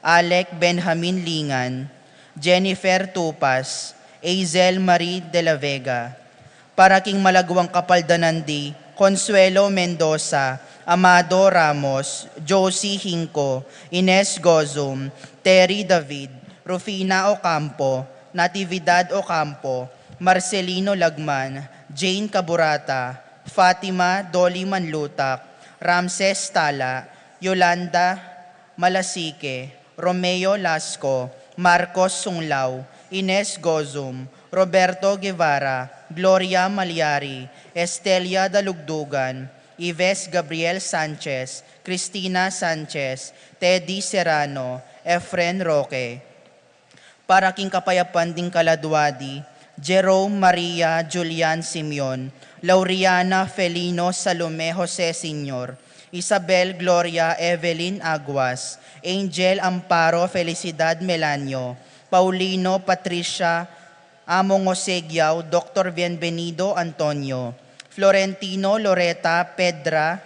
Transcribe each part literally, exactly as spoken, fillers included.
Alec Benjamin Lingan, Jennifer Tupas, Azel Marie de la Vega. Para king malagwang kapaldanan di Consuelo Mendoza, Amado Ramos, Josie Hinco, Ines Gozum, Terry David, Rufina Ocampo, Natividad Ocampo, Marcelino Lagman, Jane Caburata, Fatima Dolly Manlutak, Ramses Tala, Yolanda Malasique, Romeo Lasco, Marcos Sunglao, Ines Gozum, Roberto Guevara, Gloria Maliari, Estelia Dalugdugan, Ives Gabriel Sanchez, Cristina Sanchez, Teddy Serrano, Efren Roque. Para king kapayapan ding kaladwa di, Jerome Maria Julian Simeon, Lauriana Felino Salome Jose Senior, Isabel Gloria Evelyn Aguas, Angel Amparo Felicidad Melanio, Paulino Patricia Among Jose Giao, Doctor Bienvenido Antonio, Florentino Loreta Pedra,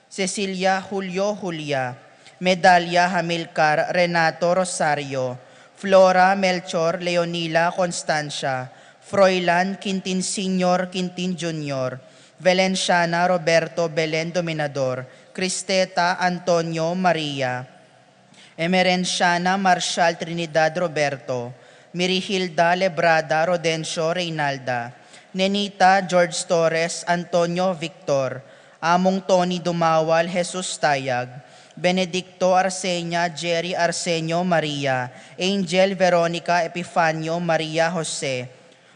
Cecilia Julio Julia, Medalia Hamilcar Renato Rosario, Flora Melchor Leonila Constancia, Froilan Quintin Senior Quintin Junior, Valenciana Roberto Belen Dominador, Cristeta Antonio Maria, Emerenciana Marshall Trinidad Roberto, Mirihilda Lebrada Rodencio Reynalda, Nenita George Torres Antonio Victor, Among Tony Dumawal Jesus Tayag, Benedicto Arsenia Jerry Arsenio Maria, Angel Veronica Epifanio Maria Jose,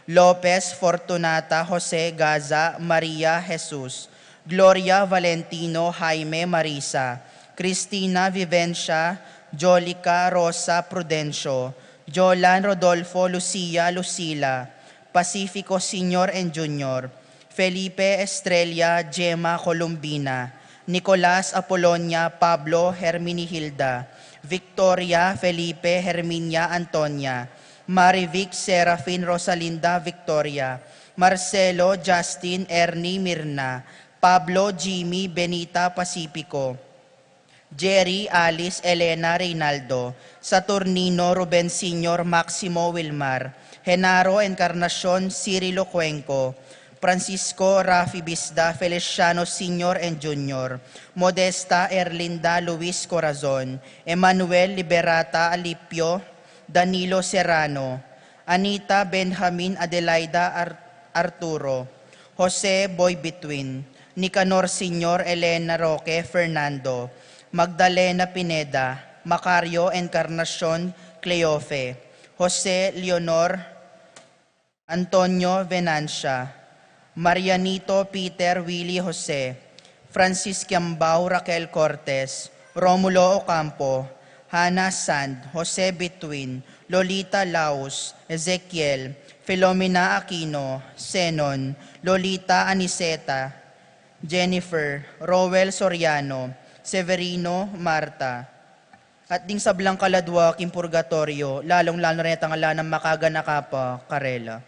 Lopez Fortunata Jose Gaza Maria Jesus, Gloria Valentino Jaime Marisa, Cristina Vivencia Jolica Rosa Prudencio, Jolan Rodolfo Lucia Lucila, Pacifico Senior and Junior, Felipe Estrella Gemma Columbina, Nicolas Apolonia Pablo Herminihilda, Victoria Felipe Herminia Antonia, Marivic Serafin Rosalinda Victoria, Marcelo Justin Ernie Mirna, Pablo Jimmy Benita Pacifico, Jerry Alice Elena Reynaldo, Saturnino Ruben Senior Maximo Wilmar, Genaro Encarnacion Cirilo Cuenco, Francisco Rafi Bisda Feliciano Senior and Junior, Modesta Erlinda Luis Corazon, Emmanuel Liberata Alipio, Danilo Serrano, Anita Benjamin Adelaida Ar- Arturo, Jose Boy Bituin, Nicanor Senior Elena Roque Fernando, Magdalena Pineda, Macario Encarnacion Cleofe, Jose Leonor Antonio Venancia, Marianito Peter Willy Jose, Francis Kiambao Raquel Cortes, Romulo Ocampo, Hannah Sand, Jose Bituin, Lolita Laus, Ezekiel, Filomena Aquino, Zenon, Lolita Aniceta, Jennifer, Roel Soriano, Severino Marta, at ding sablang kaladwa king purgatoryo, lalung-lalu na rin itang ala nang makaganaka pa karela.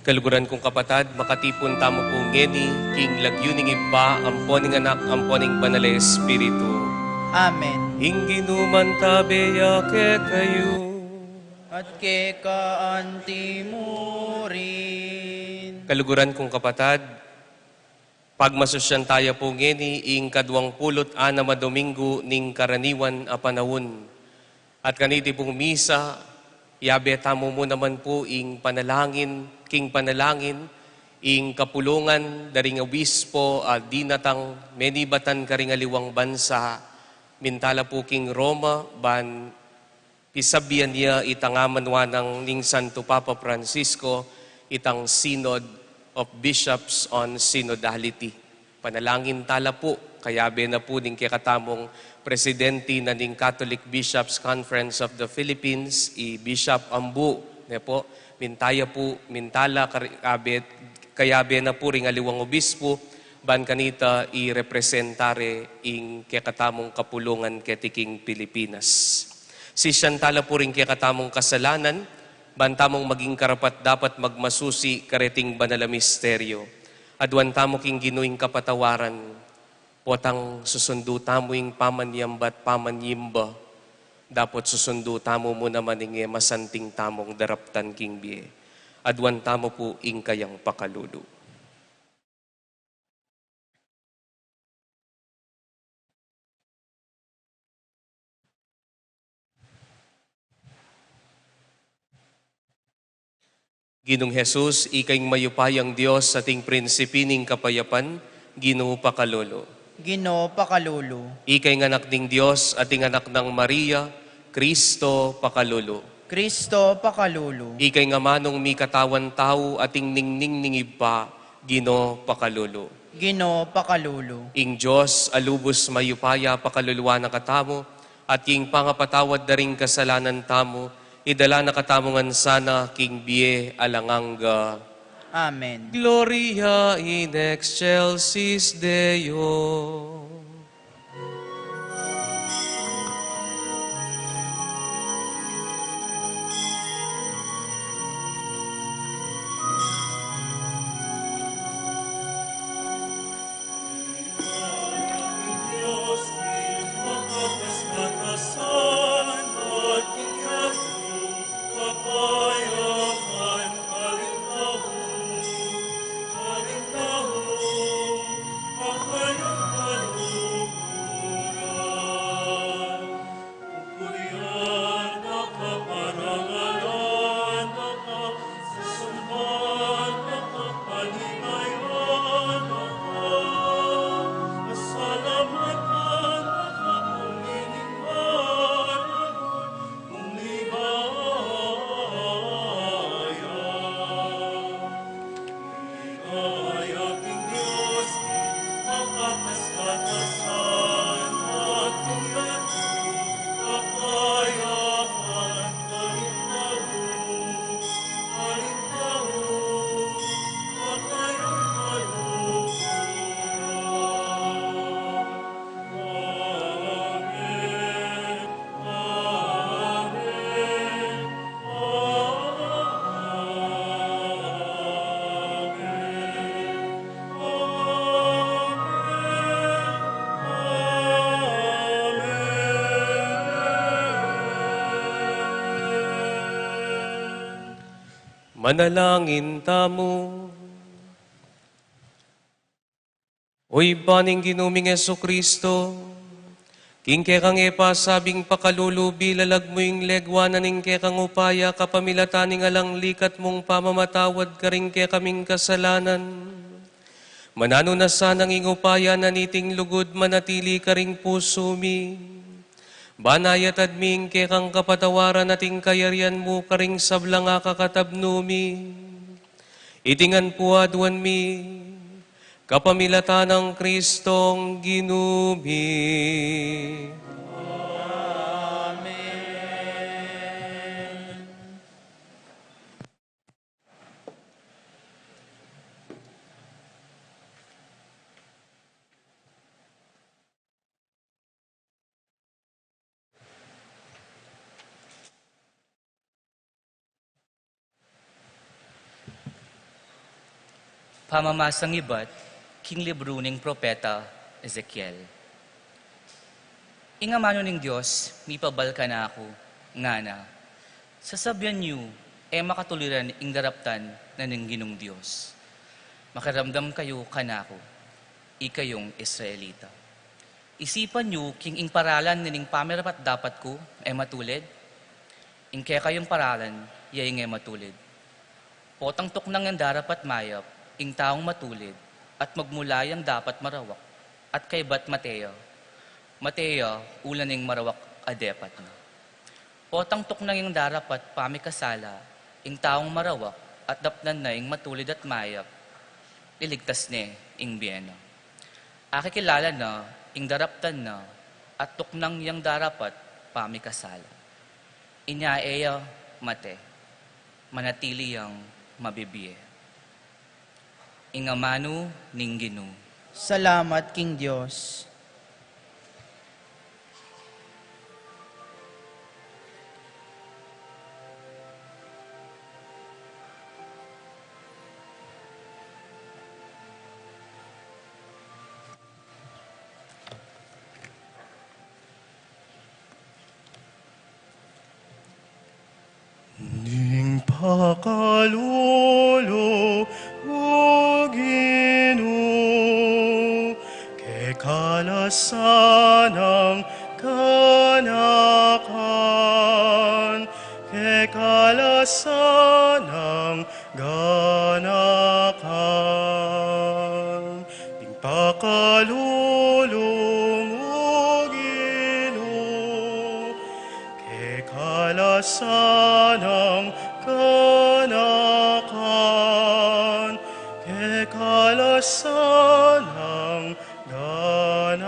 Kaluguran kung kapatad, makatipun tamu pu ngeni king lagyu ning Ibpa, ampo ning Anak, ampo ning Banal a Espiritu. Amen. Ing Ginu mantabe ya kekayu. At keka anti mu rin. Kaluguran kung kapatad, pagmasusyan taya pu ngeni ing kaduang pulu't anam a Dominggu ning karaniwan a panaun. At kaniti pung misa, yabe tamu mu naman pu ing panalangin, king panalangin, ing kapulungan da ring obispo a dinatang menibatan karing aliwang bansa, minta la pu king Roma, ban pisabyan ya itang amanuan nang ning Santo Papa Francisco, itang Synod of Bishops on Synodality. Panalangin tala pu, kayabe na pu ning kekatamung presidente na ning Catholic Bishops Conference of the Philippines, i Bishop Ambu, ne pu, minta ya pu, minta la kar-, kayabe, kayabe na pu ring aliwang obispo, ban kanita i representare ing kekatamung kapulungan keti king Pilipinas. Sisian tala pu ring kekatamung kasalanan, ban tamung maging karapat-dapat magmasusi kareting banal a misteryo. Aduan tamu king Ginu ing kapatawaran. Potang susundu tamu ing pamanyambat pamanyimba, dapot susundu tamu mu naman ing e masanting tamung daraptan king bie. Aduan tamu pu ing kayang pakalulu. Ginung Jesus, ika ing mayupayang Dios at ing prinsipi ning kapayapan, Ginu pakalulu. Ginu pakalulu. Ika ing anak ning Dios at ing anak nang Maria, Kristo pakalulu. Kristo pakalulu. Ika ing amanung mikatawan tau at ing ningning ning Ibpa, Ginu pakalulu. Ginu pakalulu. Ing Dios a lubus mayupaya pakaluluan na katamu, at king pangapatawad da ring kasalanan tamu, idala na katamu ngan sana king bie alang angga. Amen. Gloria in excelsis Deo. Manalangin tamu. O Ibpa ning Ginu ming Jesucristo, king kekang e pasabing pakalulu, bilalag mu ing legwa na ning kekang upaya kapamilatan ning alang likat mung pamamatawad karing kekaming kasalanan. Mananu na sanang ing upaya na niting lugud manatili karing pusu mi. Ban ayatad mi ing kekang kapatawaran at ing kayarian mu karing sablang akakatabnu mi. Iti ngan pu aduan mi, kapamilatan nang Kristong Ginu mi. Amen. Pamamasang ibat king libru ning propeta Ezekiel. Ing amanu ning Dios mipabal kanaku, ngana: Sasabian yu, e makatuliran ing daraptan na ning Ginung Dios. Makiramdam kayu kanaku, ikayung Israelita. Isipan yu king ing paralan na ning pamirapat-dapat ku e matulid? Ing kekayung paralan ya ing e matulid. Potang tuknang yang darapat mayap ing taung matulid, at magmula yang dapat marawak, at kaybat mate ya, mate ya ula ning marawak a depat na. Potang tuknang yang darapat pamikasala ing taung marawak, at dapnan na ing matulid at mayap, liligtas ne ing bie na. Akikilala na ing daraptan na at tuknang yang darapat pamikasala. Inya e ya mate, manatili yang mabibie. Ing amanu ning Ginu. Salamat king Dios. Ning pakalulu mu, Ginu, kekalasan nang ganakan, kekalasan nang ganakan. Ning pakalulu mu, Ginu, kekalasan nang ganakan, kekalasan nang ganakan.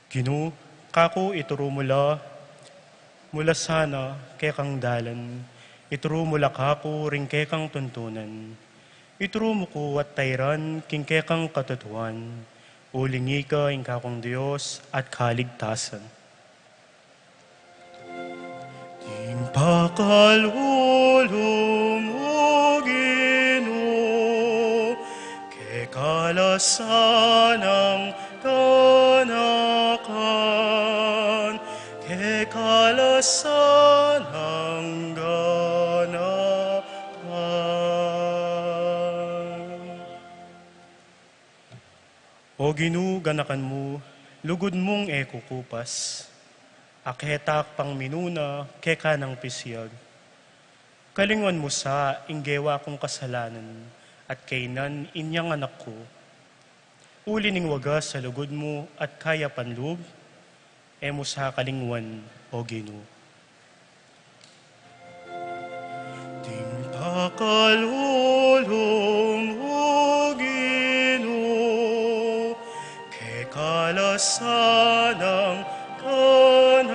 Ginu, kaku ituru mu la, mu la sana kekang dalan, ituru mu la kaku ring kekang tuntunan. Ituru mu ku at tairan king kekang katutuan, uling ika ing kakung Dios at kaligtasan. Ning pakalulu mu, Ginu, kekalasan nang ganakan, kekalasan nang ganakan. O Ginu, ganakan mu, lugud mung e kukupas. Aketak pang minuna keka nang pisiag. Kalinguan mu sa ing gewa kung kasalanan, at kaynan inyang anak ku. Uli ning wagas a lugud mu at kayapan lub, e mu sa kalinguan, O Ginu. Ning pakalulu mu, Ginu, kekalasan nang ganakan,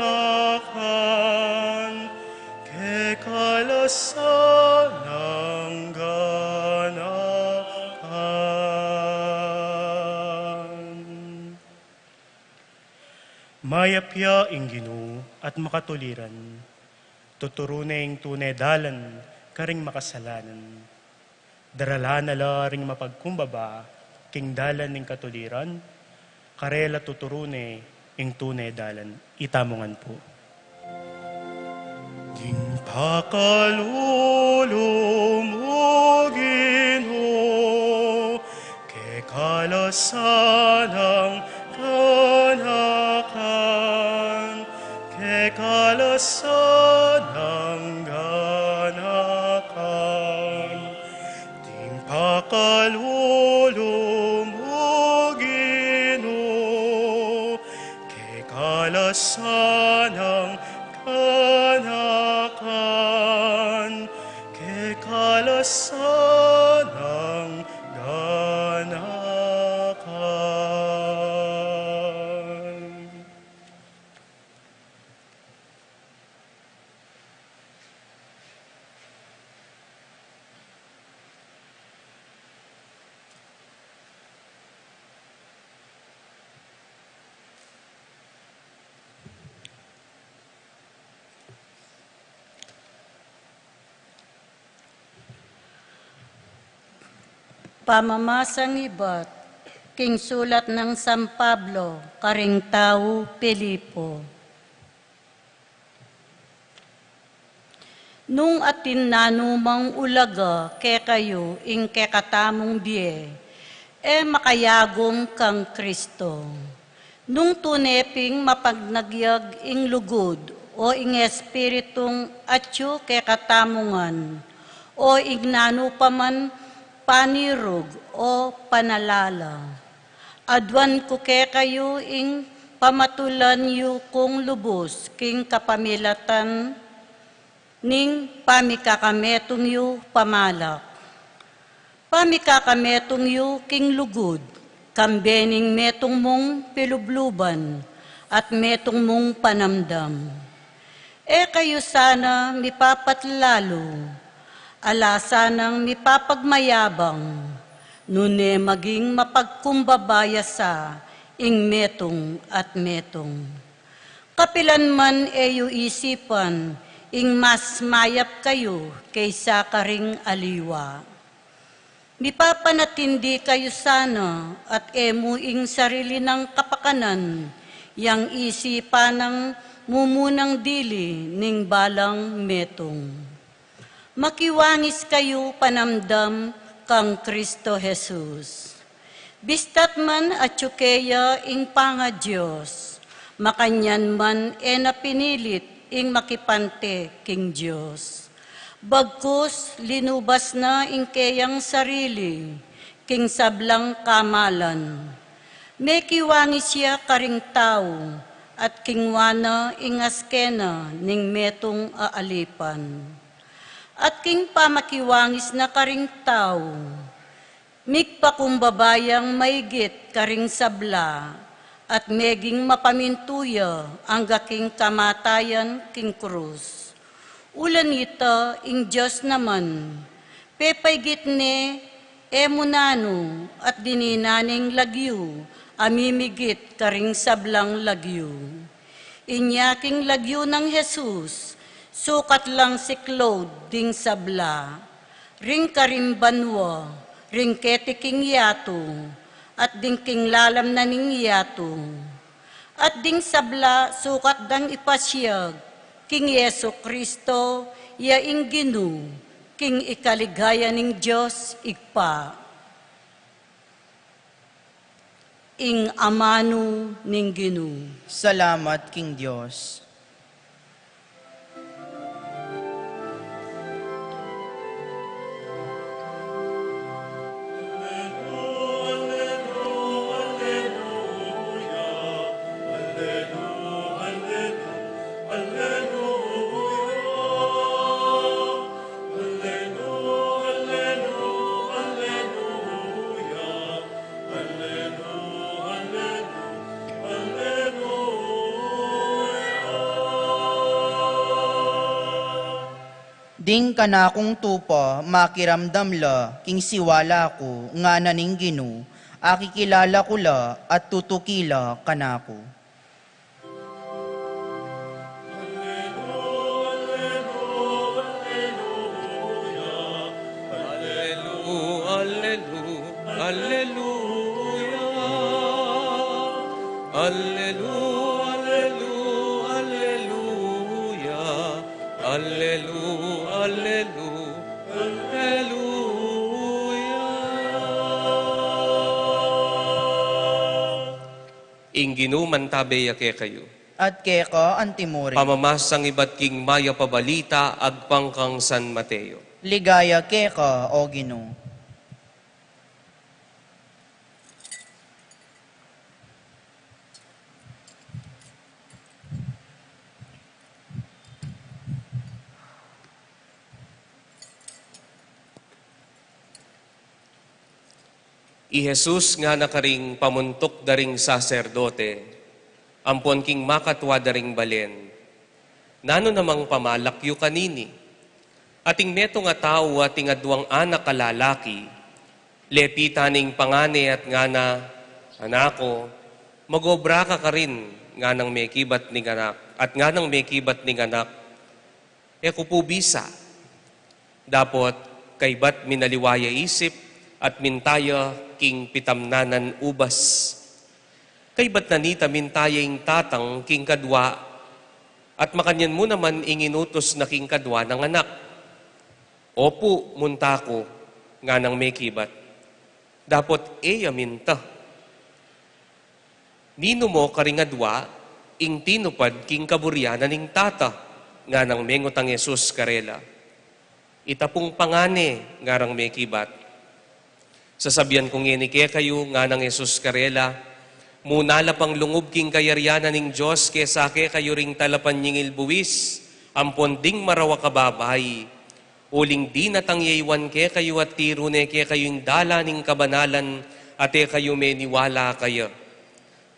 kekalasan nang ganakan. Mayap ya ing Ginu at makatuliran. Tuturu ne ing tune dalan karing makasalanan. Daralan na la ring mapagkumbaba king dalan ning katuliran, karela tuturu ne ing tune dalan. Itamu ngan pu. Ning pakalulu mu, Ginu, kekalasan nang ganakan, kekalasan nang ganakan. Ning pakalulu mu, Ginu, kekalasan nang ganakan, kekalasan nang ganakan. Pamamasang ibat king sulat nang San Pablo karing tau Filipo. Nung atin nanumang ulaga kekayu ing kekatamung bie, e makayagum kang Kristo. Nung tune ping mapagnagyag ing lugud, o ing espiritung atyu kekatamu ngan, o ing nanu pa man panirug o panalala. Aduan ku kekayu ing pamatulan yu kung lubus king kapamilatan ning pamikakametung yu pamalak. Pamikakametung yu king lugud, kambe ning metung mung pilubluban at metung mung panamdam. E kayu sana mipapatlalu, ala sanang mipapagmayabang, nune maging mapagkumbaba ya sa ing metung at metung. Kapilan man e yu isipan ing mas mayap kayu kesa karing aliwa. Mipapanatindi kayu sana at e mu ing sarili nang kapakanan yang isipan nang mumunang dili ning balang metung. Makiwangis kayu panamdam kang Kristo Jesus. Bista't man atyu keya ing pangaDios, makanyan man e na pinilit ing makipante king Dios. Bagkus linubas na ing keyang sarili king sablang kamalan. Mekiwangis ya karing tau at kingwa na ing askena ning metung a alipan. At king pamakiwangis na karing tau, migpakumbaba yang maigit karing sabla at meging mapamintu ya angga king kamatayan king krus. Uling ita ing Dios naman, pepaigit ne e mu nanu at dininan ing lagyu a mimigit karing sablang lagyu. Inya king lagyu nang Jesus, sukat lang siklaud ding sabla, ring karing banua, ring keti king yatu, at ding king lalam na ning yatu. At ding sabla sukat dang ipasiag king Jesu Kristo, ya ing Ginu, king ikaligaya ning Dios Ibpa. Ing amanu ning Ginu. Salamat king Dios. Ding kanakung tupa makiramdam la king siwala ku, ngana ning Ginu, akikilala ku la at tutuki la kanaku. Allelu-, allelu-, alleluya. Allelu-, allelu-, alleluya. Allelu-, allelu-, alleluya. Ing Ginu mantabe ya kekayu. At keka antimurin. Pamamasang ibat king mayap a balita agpang kang San Mateo. Ligaya keka, O Ginu. I Jesus ngana karing pamuntuk da ring saserdote ampon king makatua da ring balen, "Nanu namang pamalak yu kanini?" Ating metung a tau ating aduang anak a lalaki, lepitan ne ing pangane at ngana, "Anak ku, mag-obra ka karin," nganang mekibat ning anak, at nganang mekibat ning anak, "E ku pu bisa." Dapot kaybat minaliwa ya isip, At minta ya king pitamnanan ubas. Kaybat na nita minta ya ing tatang king kadwa, at makanyan mu naman ing inutus na king kadwa nang anak. Opu, munta ku, nganang mekibat. Dapot e ya minta. Ninu mo karing adwa ing tinupad king kaburian na ning tata? Nganang mengutang Jesus karela. Ita pung pangane, ngarang mekibat. Sasabian ku ngeni kekayu, nganang Jesus karela, muna la pang lungub king kayarian na ning Dios kesa kekayu ring talapanyingil buis ampon ding marawak a babai. Uling dinatang ya iwan kekayu at tiru ne kekayu ing dalan ning kabanalan, at e kayu meniwala kaya.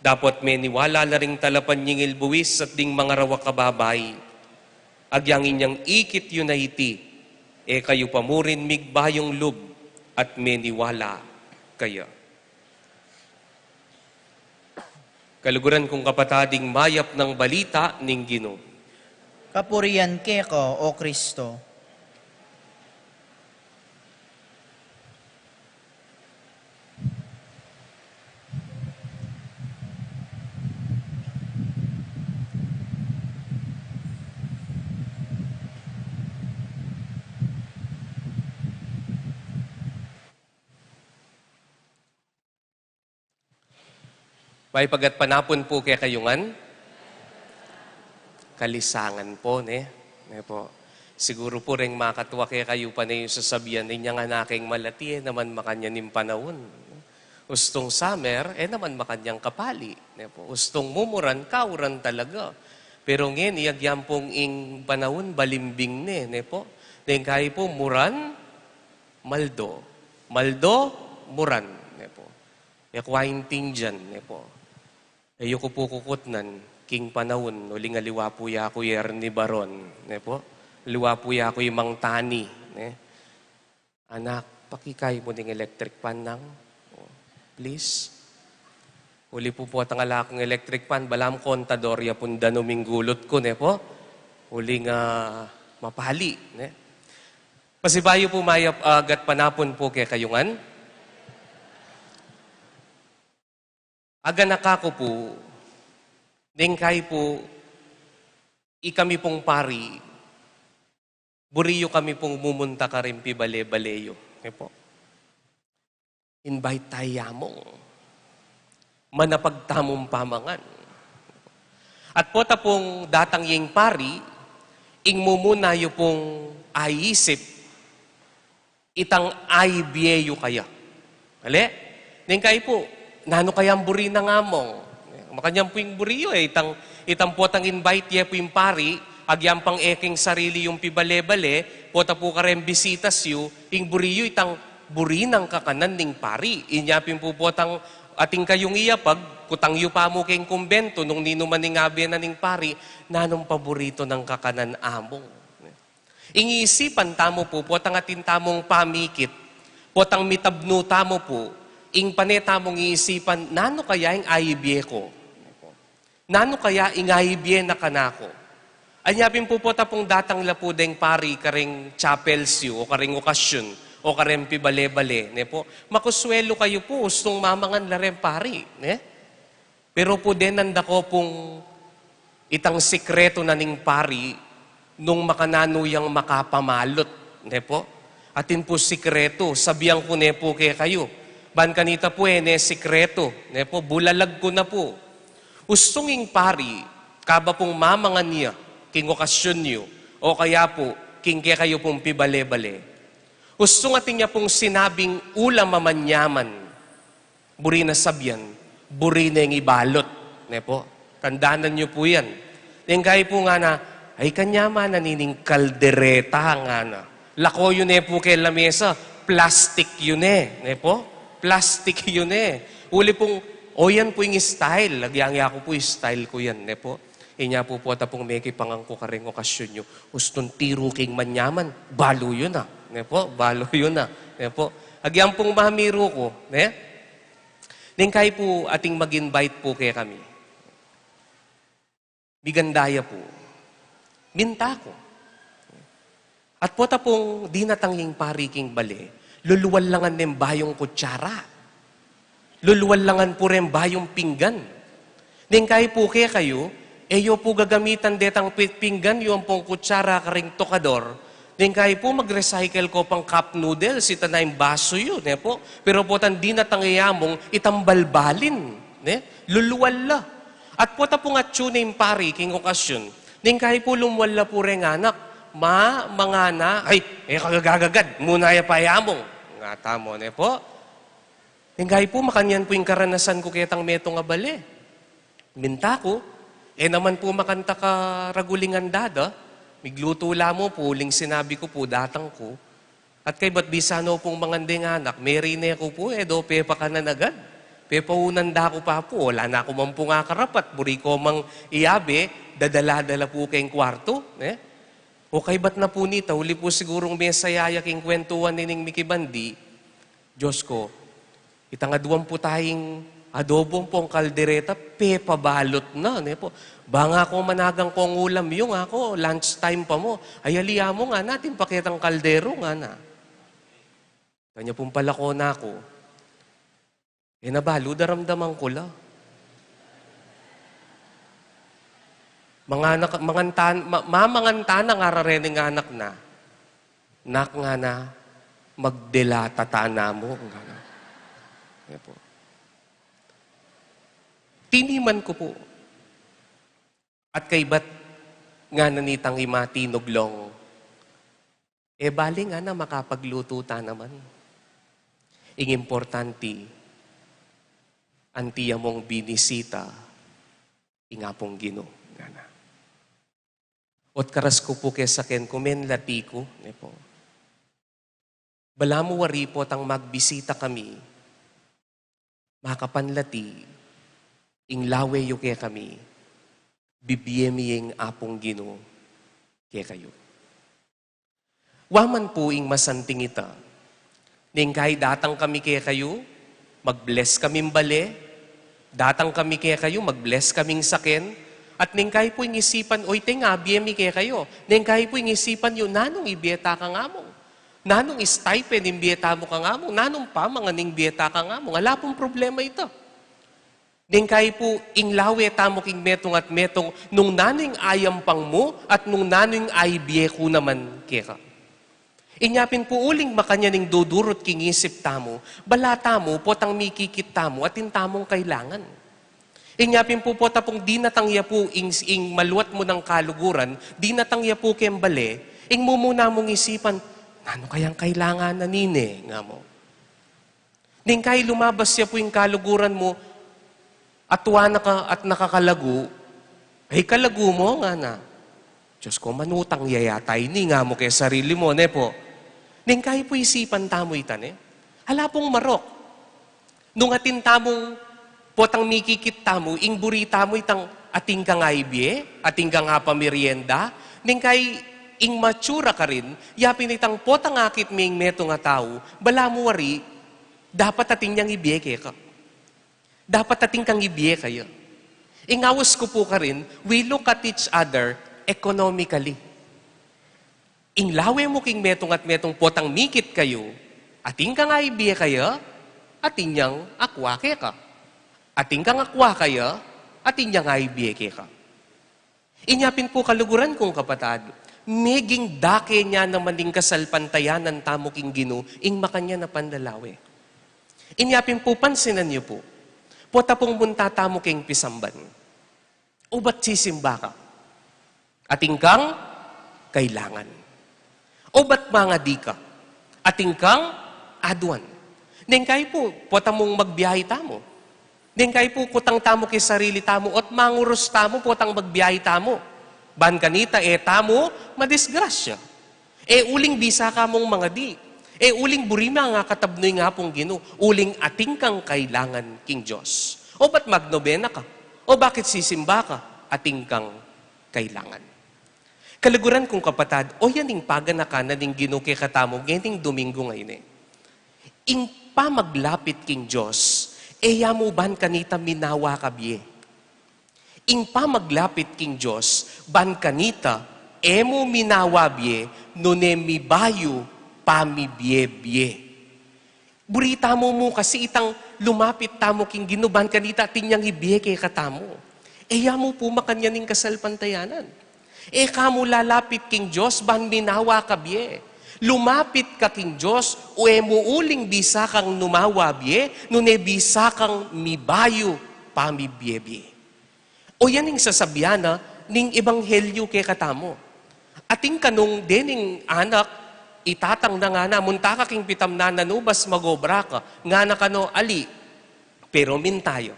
Dapot meniwala la ring talapanyingil buis at ding mangarawak a babai. Agyang inyang ikit yu na iti, e kayu pa mu rin migbayung lub at meniwala kaya. Kaluguran kung kapatad, ing mayap nang balita ning Ginu. Kapurian keka, O Kristo. Mayap a gatpanapun pu kekayu ngan. Kalisangan po, ne? Ne po. Siguru pu reng makatua kekayu pane yu sasabian, inya ngan a keng malati, e naman makanyan ing panaun. Ustung summer, e naman makanyang kapali, ne po. Ustung mumuran, kauran talaga. Pero ngeni, agyang pung ing panaun, balimbing ne, ne po. Deng kayi pu, muran, maldo. Maldo, muran, ne po. E ku aintindian, ne po. E yu ku pu kukutnan king panaun, uling aliwa pu ya Kuya Ernie Baron, ne po. Aliwa pu ya Kuya Mang Tani, ne. Anak, pakikay mu ning electric fan nang, please. Uli pu potang ala kung electric fan, balamu kontador ya pung danum ing gulut ku, ne po. Uling mapali, ne. Pasibayu pu mayap a gatpanapun pu kekayu ngan. Aganaka ku pu, deng kayi pu, ikami pung pari, buri yu kami pung mumunta karing pibale-bale yu. Ne po. Invite tamu, among. Manapag tamung pamangan. At pota pung datang ya ing pari, ing mumuna yu pung aisip, itang aibie yu kaya. Ale? Deng kayi pu, nanu kayang buri nang among? Makanyan pu ing buri yu, e. Itang, itang potang invite ye pu ing pari, agyang pang e king sarili yung pibale-bale, pota pu kareng bisitas yu, ing buri yu, itang buri nang kakanan ning pari. Inya pin pu potang atin kayung iyapag, kutang yu pa mu keng kumbento, nung ninu man ing abe na ning pari, nanung paborito nang kakanan among? Ing isipan tamu pu, potang atin tamung pamikit, potang mitabnu tamu pu, ing pane tamung isipan, nanu kaya ing aibie ku? Nanu kaya ing aibie na kanaku? Anya pin pu pota pung datang la pu deng pari kareng chapels yu, o kareng okasyon, o kareng pibale-bale, ne po? Makuswelu kayu pu, ustung mamangan la reng pari, ne? Pero pu, denan da ko pung itang sikretu na ning pari nung makananu yang makapamalut, ne po? Atin pu sikretu, sabian ku ne pu kekayu. Ban kanita pu, e ne sikretu, ne po? Bulalag ku na pu. Ustung ing pari, kaba pung mamangan ya king okasyon yu, o kaya pu king kekayu pung pibale-bale, ustung atin ya pung sinabing ulam a manyaman. Buri na sabian, buri neng ibalut, ne po? Tandanan yu pu yan. Deng kayi pu ngana, ay, kanyaman na nining kaldereta, ngana. Lako yu ne pu keng lamesa, plastik yu ne, ne po? Plastik yu ne. Uli pung, o, yan pu ing style, agyang yaku pu style ku yan, ne po? Inya pu pota pung mekipangangku kareng okasyon yu, ustung tiru king manyaman, balu yu na, ne po? Balu yu na, ne po? Agyang pung mamiru ku, ne? Deng kayi pu atin mag-invite pu kekami. Miganda ya pu. Minta ku. At pota pung dinatang ing pari king bale, Luluwal la ngan ning bayung kutsara. Luluwal la ngan pu ring bayung pinggan. Neng kayi pu kekayu, e yu pu gagamitan detang pi-, pinggan yu ampong kutsara karing tokador. Neng kayi pu mag-recycle ko pang cup noodles, ita na ing basu yu, ne pu? Pero potang dinatang ya mung itang balbalin, ne? Luluwal la. At pota pung atyu ne ing pari king okasyun. Neng kayi pu lumuwal la pu reng anak, "Ma, mangana," "Ay, e ka gagagad, muna ya pa ya mung." Nga tamu, ne pu? Neng kayi pu makanyan pu ing karanasan ku ketang metung a bale. Minta ku, e naman pu makanta karaguling andada, miglutu la mu pu, uling sinabi ku pu, datang ku. At kaybat bisa no pung mangan deng anak, meri ne ku pu, e do pepakanan agad. Pepaunan da ku pa pu, ala na ku man pung akarapat, buri ko mang iyabe, dadala-dala pu keng kwartu, ne? O kaybat na pu nita, uli pu sigurung mesaya ya king kwentuan nining mikibandi, Diyos ko, itang aduan pu tayang adobo ampong kaldereta, pepabalut na, ne pu? Bang ako managang kong ulam yu, nga ako, lunch time pa mu. Ay, ali ya mu, ngana, atin pa ketang kaldero, ngana. Kanya pung palako na ku. E na balu, daramdaman ku la. Manganak, mangantan, ma-, mamangantan na nga rareng anak na. Nak, ngana, magdelata tana mu, ngana. Yan pu. Tiniman ku pu. At kaybat, ngana nitang ima tinuglong, e bale, ngana, makapaglutu ta naman. Ing importante, anti ya mung binisita ing Apung Ginu, ngana. Ot karas ku pu keng saken ku, menlati ku, ne pu. Balamu wari potang magbisita kami, makapanlati, ing lawe yu kekami, bibie mi ing Apung Ginu kekayu. Wa man pu ing masanting ita. Neng kayi datang kami kekayu, mag-bless kaming bale, datang kami kekayu, mag-bless kaming saken, at neng kayi pu ing isipan, o, ita ing abie mi kekayu. Neng kayi pu ing isipan yu, nanung ibie ta kang amung? Nanung stipend ing bie tamu kang amung? Nanung pamangan ing bie ta kang amung? Ala pung problema ita. Neng kayi pu, ing lawe tamu king metung at metung, nung nanu ing ayampang mu, at nung nanu ing aibie ku naman keka. Inya pin pu, uling makanyan ing dudurut king isip tamu, bala tamu, potang mikikit tamu, atin tamung kailangan. Inya pin pu, pota pung dinatang ya pu, ing, ing maluat mu nang kaluguran, dinatang ya pu keng bale, ing mumuna mung isipan, nanu kayang kailangan na nine, nga mu. Neng kayi lumabas ya pu ing kaluguran mu, atua na ka at nakakalagu, ay kalagu mu, ngana. Diyos ko, manutang ya yata ini, nga mu keng sarili mu, ne pu? Neng kayi pu isipan tamu ita, ne? Ala pung marok. Nung atin tamung potang mikikit tamu, ing buri tamu itang atin kang aibie, atin kang apamerienda, neng kayi ing mature a karin, yapin itang potang akit me ing metung a tau, balamu wari, dapat atin yang ibie keka. Dapat atin kang ibie kaya. Ing aus ku pu karin, we look at each other economically. Ing lawe mu king metung at metung potang mikit kayu, atin kang aibie kaya, atin yang akua keka. Atin kang akua kaya, atin yang aibie keka. Inya pin pu, kaluguran kung kapatad, meging dake ne naman ing kasalpantayanan tamu king Ginu, ing makanyan a panlalawe. Inya pin pu, pansinan yu pu, pota pung munta tamu keng pisamban. Ubat sisimba ka? Atin kang kailangan. Ubat mangadi ka? Atin kang aduan. Neng kayi pu, pota mung magbiahe tamu. Neng kayi pu, kutang tamu king sarili tamu, ot mangurus tamu, potang magbiahe tamu. Ban kanita, e tamu madisgrasya. E uling bisa ka mung mangadi. E uling buri mung akatabnu ing Apung Ginu. Uling atin kang kailangan king Dios. O bat magnobena ka? O bakit sisimba ka? Atin kang kailangan. Kaluguran kung kapatad, o yan ing paganaka na ning Ginu kekatamu ngening Domingo ngeni. Ing pamaglapit king Dios, e ya mu ban kanita minawa kabie. Ing pamaglapit king Dios, ban kanita, e mu minawa bie, nune mibayu pamibie-bie. Buri tamu mu kasi itang lumapit tamu king Ginu ban kanita atin yang ibie kekatamu. E ya mu pu makanyan ing kasalpantayanan. E ka mu lalapit king Dios ban minawa ka bie. Lumapit ka king Dios, o e mu uling bisa kang numawa bie, nune bisa kang mibayu pamibie-bie. O yan ing sasabian na ning ebanghelyu kekatamu. Atin kanung dening anak, itatang na ngana, munta ka king pitamnan nang ubas, mag-obra ka. Ngana kanu, ali, pero minta ya.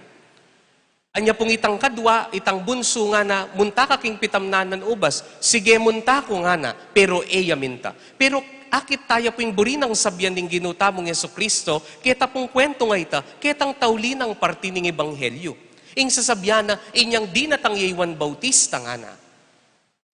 Anya pung itang kadwa, itang bunsu ngana, munta ka king pitamnan nang ubas. Sige, munta ku ngana, pero e ya minta. Pero akit taya pu ing buri nang sabian ning Ginu tamung Jesucristo, keta pung kuwentu nga ita, ketang tauli nang parti ning ebanghelyu. Ing sasabian na, inyang dinatang ya i Juan Bautista ngana.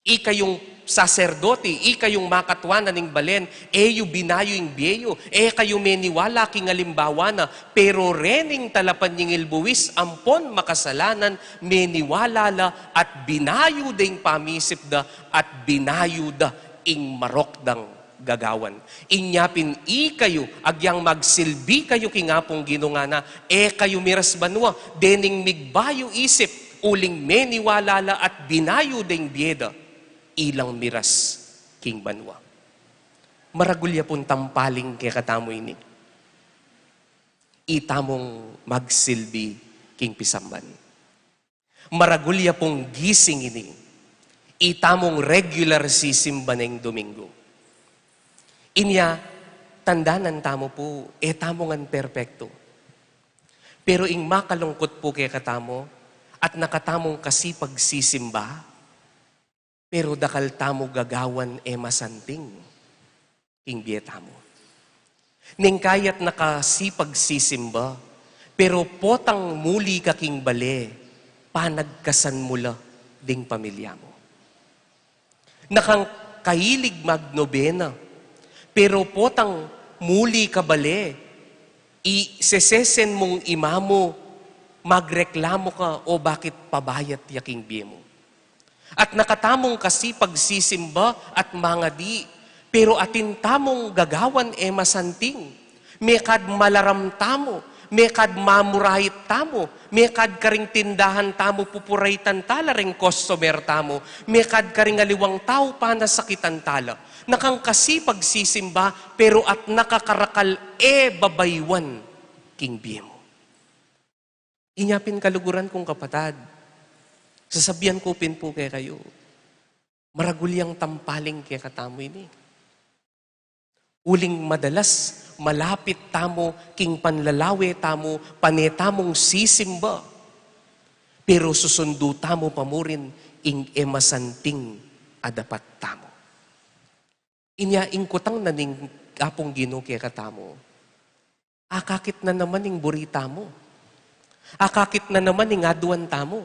Ikayung saserdote, ikayung makatwa na ning balen, e yu binayu ing bie yu, e kayu meniwala king alimbawa na, pero rening talapanyingil buwis ampon makasalanan, meniwala la at binayu da ing pamisip da, at binayu da ing marok dang gagawan. Inya pin ikayu, agyang magsilbi kayu king Apung Ginu ngana, e kayu miras banua, dening migbayu isip, uling meniwala la at binayu deng bie da, ilang miras king banua. Maragul ya pung tampaling kekatamu ini. Itamung magsilbi king pisamban. Maragul ya pung gising ini. Itamung regular sisimba neng Domingo. Inya, tandanan tamu pu, e tamu ngan perpektu. Pero ing makalungkut pu kekatamu, at nakatamung kasipag sisimba, pero dakal tamu gagawan e masanting king bie tamu. Neng kayat nakasipag sisimba, pero potang muli ka king bale, panagkasan mu la ding pamilya mu. Nakang kailig magnobena, pero potang muli ka bale, isesesen mung ima mu, magreklamu ka, o bakit pabayat ya king bie mu. At nakatamung kasipag sisimba at mangadi, pero atin tamung gagawan e masanting. Mekad malaram tamu, mekad mamurait tamu, mekad karing tindahan tamu pupuraitan tala ring kostomer tamu, mekad karing aliwang tau panasakitan tala. Nakang kasipag sisimba, pero at nakakarakal e babaywan king bie mu. Inya pin kaluguran kung kapatad, sasabian ku pin pu kekayu, maragul yang tampaling kekatamu ini. Uling madalas, malapit tamu king panlalawe tamu, pane tamung sisimba, pero susundu tamu pa mu rin ing e masanting a dapat tamu. Inya ing kutang na ning Apung Ginu kekatamu, akakit na naman ing buri tamu. Akakit na naman ing aduan tamu.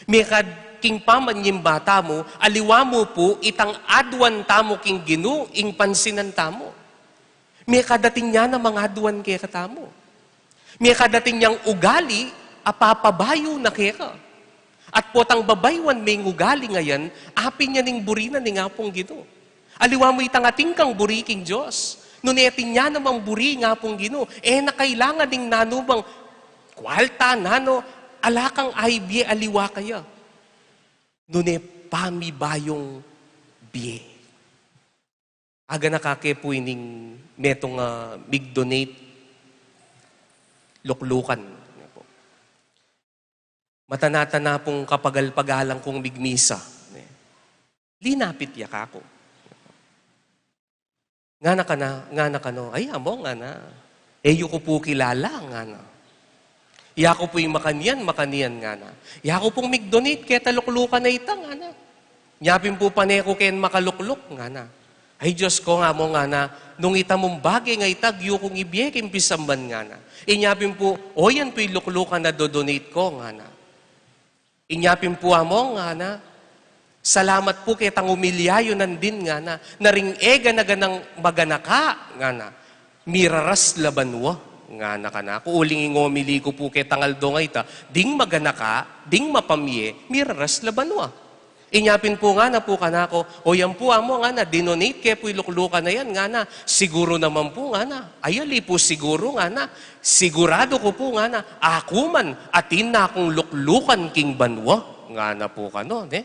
Mekad king pamanyimba tamu, aliwa mu pu itang aduan tamu king Ginu, ing pansinan tamu. Mekad atin ya namang aduan kekatamu. Mekad atin yang ugali, a papabayu na keka. At potang babaywan me ing ugali a yan, apin ya ning buri na ning Apung Ginu. Aliwa mu itang atin kang buri king Dios. Nune atin ya namang buri ing Apung Ginu, e na kailangan ning nanu mang kwalta, nanu, ala kang aibie aliwa kaya. Nune pamibayung bie. Aganaka ke pu ining metung a mig-donate luklukan. Matanatana pung kapagal-pagalan kung migmisa. Linapit ya kaku. Ngana kana, ngana kanu, "Ay, amu," ngana. "E yu ku pu kilala," ngana. "Yaku pu'y makanyan, makanyan," ngana. "Yaku pung mig-donate keta luklukan a ita," ngana. Inya pin pu, "Pane ku ken makalukluk," ngana. "Ay, Dios ku," nga mu, ngana, "nung ita mung bage nga ita, agyu kung ibie king pisamban," ngana. Inya pin pu, "O, yan pu'y luklukan a do-donate ku," ngana. Inya pin pu, "Among," ngana, "salamat pu ketang umilya yu nandin," ngana, "na ring e gana-ganang maganaka," ngana, "miraras la banua," ngana kanaku. Uling ing omili ku pu ketang aldo nga ita, ding maganaka, ding mapamie, miraras la banua. Inya pin pu ngana pu kanaku, "O yan pu, amu," ngana, "dinonate ke pu ing luklukan a yan," ngana. "Siguru naman pu," ngana. "Ay, ali pu siguru," ngana. "Siguradu ku pu," ngana, "aku man, atin na kung luklukan king banua," ngana pu kanu, ne?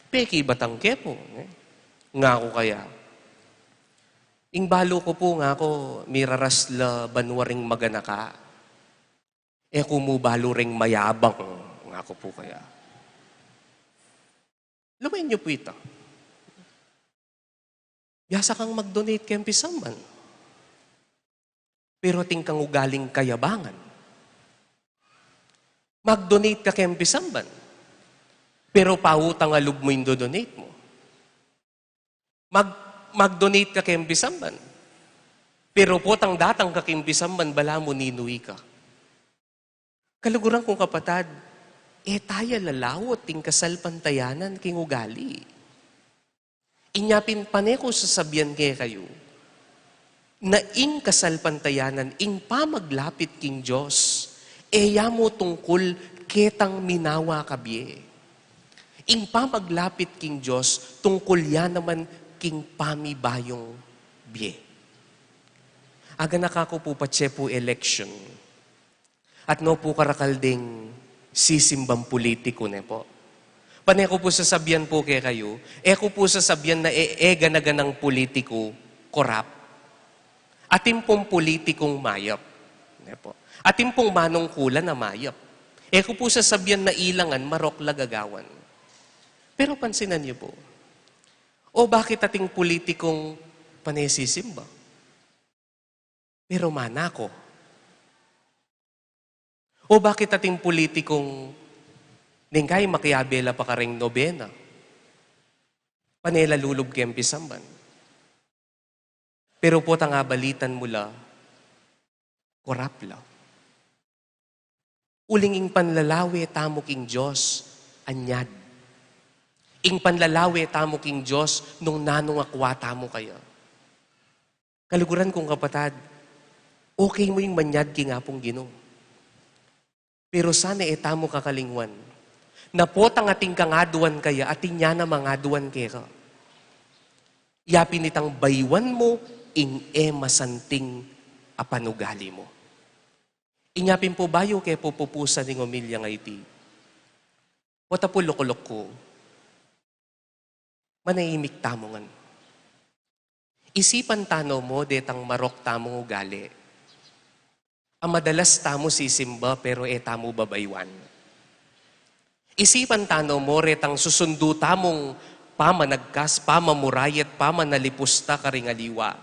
"Pekibatang ke pu," ne? Ngaku kaya, "Ing balu ku pu," ngaku, "miraras la banua ring maganaka. E ku mu balu ring mayabang," ngaku pu kaya. Lawen yu pu ita. Biasa kang mag-donate keng pisamban, pero atin kang ugaling kayabangan. Mag-donate ka keng pisamban, pero pautang a lub mu ing do-donate mu. Mag-, mag-donate ka keng pisamban, pero potang datang ka keng pisamban, balamu ninu ika. Kaluguran kung kapatad, e taya lalaut ing kasalpantayanan king ugali. Inya pin pane ku sasabian kekayu, na ing kasalpantayanan, ing pamaglapit king Dios, e ya mu tungkul ketang minawa ka bie. Ing pamaglapit king Dios, tungkul ya naman king pamibayung bie. Aganaka ku pu patse pu election. At no pu karakal deng sisimbang pulitiku, ne pu? Pane ku pu sasabian pu kekayu, e ku pu sasabian na e, e gana-ganang pulitiku korap. Atin pung pulitikung mayap, ne pu? Atin pung manungkulan a mayap. E ku pu sasabian na ilangan marok la gagawan. Pero pansinan yu pu, o bakit atin pulitikung pane sisimba? Pero manako. O bakit atin pulitikung neng kai makiabe la pa karing nobena, pane la lulub keng pisamban. Pero potang abalitan mu la, korap la. Uling ing panlalawe tamu king Dios, anyad. Ing panlalawe tamu king Dios, nung nanung akua tamu kaya. Kaluguran kung kapatad, okay mu ing manyad king Apung Ginu. Pero sana e tamu kakalingwan na potang atin kang aduan kaya, atin ya namang aduan keka. Ya pin itang bayuan mu ing e masanting a panugali mu. Inya pin pu bayu ke pu pupusan ing omilyang a iti, pota pu lukluk ku, manahimik tamu ngan. Isipan ta no mo detang marok tamung ugali a madalas tamu sisimba pero e tamu babayuan. Isipan ta no mo retang susundu tamung pamanagkas, pamamurayat, pamanalipusta karing aliwa,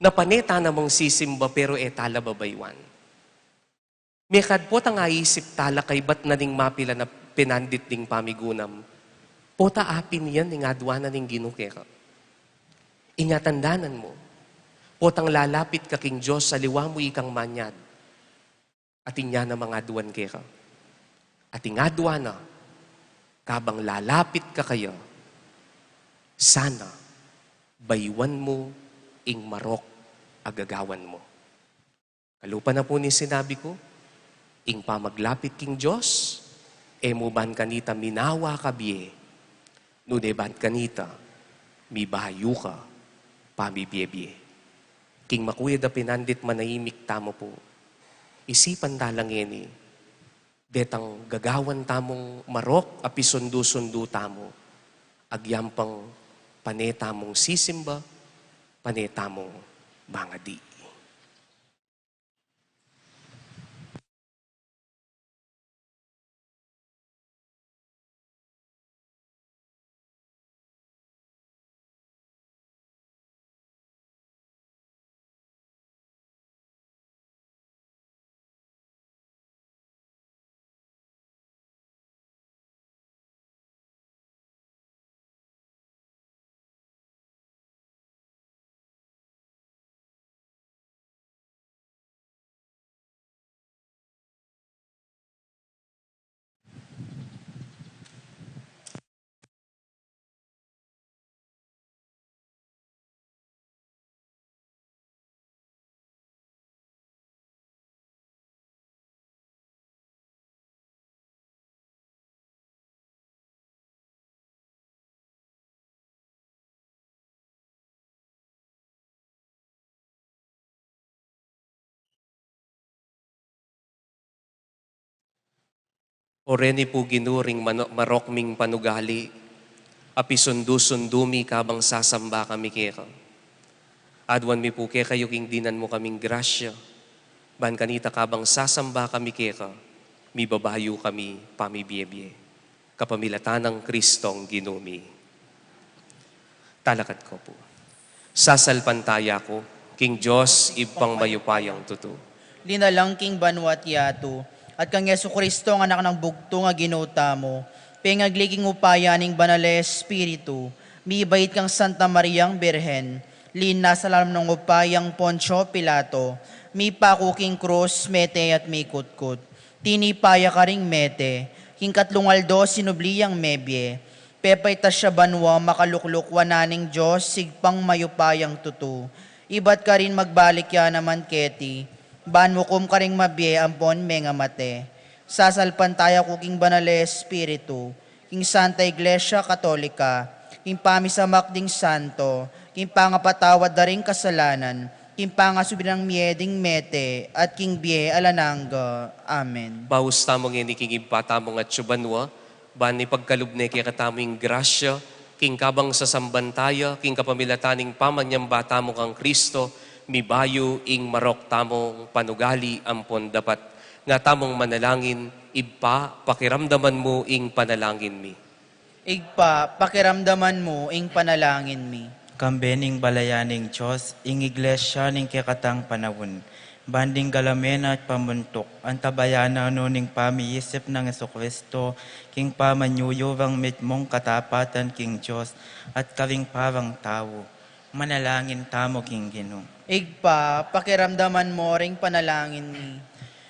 na pane ta namang sisimba pero e ta la babayuan. Mekad potang aisip ta la kaybat na ning mapilan a pinandit ning pamigunam, pota apin yan ing aduan na ning Ginu keka. Inya tandanan mu, potang lalapit ka king Dios, aliwa mu ikang manyad, atin ya namang aduan keka. Atin aduan na, kabang lalapit ka kaya, sana bayuan mu ing marok a gagawan mu. Kalupa na pu ning sinabi ku, ing pamaglapit king Dios, e mu ban kanita minawa ka bie, nune ban kanita mibayu ka pamibie-bie. King makuyad a pinandit, manahimik tamu pu. Isipan ta la ngeni detang gagawan tamung marok a pisundu-sundu tamu, agyampang pane tamung sisimba, pane tamung mangadi. O Reni pu Ginu, ring mano-, marok ming panugali, apisundu-sundu mi kabang sasamba kami keka. Aduan mi pu kekayu king dinan mu kaming grasya, ban kanita kabang sasamba kami keka, mibabayu kami pamibiebie. Kapamilatan nang Kristong Ginu mi. Talakad ko pu. Sasalpantaya ku king Dios, Ibpang mayupayang tutu. Linalang king banua at yatu, at kang Jesu Kristo, ang Anak nang bugtung a Ginu tamu, pengagli king upaya ning Banal a Espiritu, mibait kang Santa Mariang Birhen, linasa lalam nang upayang Poncio Pilato, mipaku king krus, mete at mikutkut. Tinipa ya karing mete, king katlung aldo sinubli yang mebie, pepaitas ya banua, makalukluk wanan ning Dios, Ibpang mayupayang tutu. Ibat karin magbalik ya naman keti, ban mukum karing mabie ampon mengamate. Sasalpantaya ku king Banal a Espiritu, king Santa Iglesia Katolika, king pamisamak ding santo, king pangapatawad da ring kasalanan, king pangasubli nang mie ding mete, at king bie alang angga. Amen. Baus tamu ngeni king Ibpa tamung atsu banua, ban ipagkalub ne kekatamu ing grasya, king kabang sasamban taya, king kapamilatan ning pamanyamba tamu kang Kristo, mibayu ing marok tamung panugali ampon dapat. Nga tamung manalangin, Ibpa, pakiramdaman mu ing panalangin mi. Ibpa, pakiramdaman mu ing panalangin mi. Kambe ning balayan ning Dios, ing iglesia ning kekatang panaun, ban ding galamen at pamuntuk, antabayanan no ning pamiisip nang Jesucristo, king pamanyuyubang mitmung katapatan king Dios, at karing parang tau. Manalangin tamu king Ginu. Ibpa, pakiramdaman mo ring panalangin mi.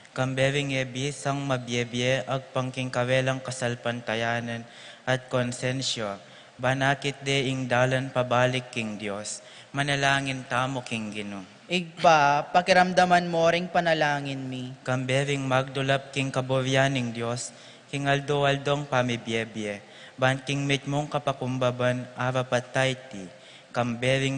Kambe ring e bisang mabiebie, agpang king karelang kasalpantayanan at konsensya, ban akit de ing dalan pabalik king Dios. Manalangin tamu king Ginu. Ibpa, pakiramdaman mo ring panalangin mi. Kambe ring magdulap king kaburian ning Dios, king aldo-aldong pamibiebie, ban king mitmung kapakumbaban, arapat taiti, kambe ring,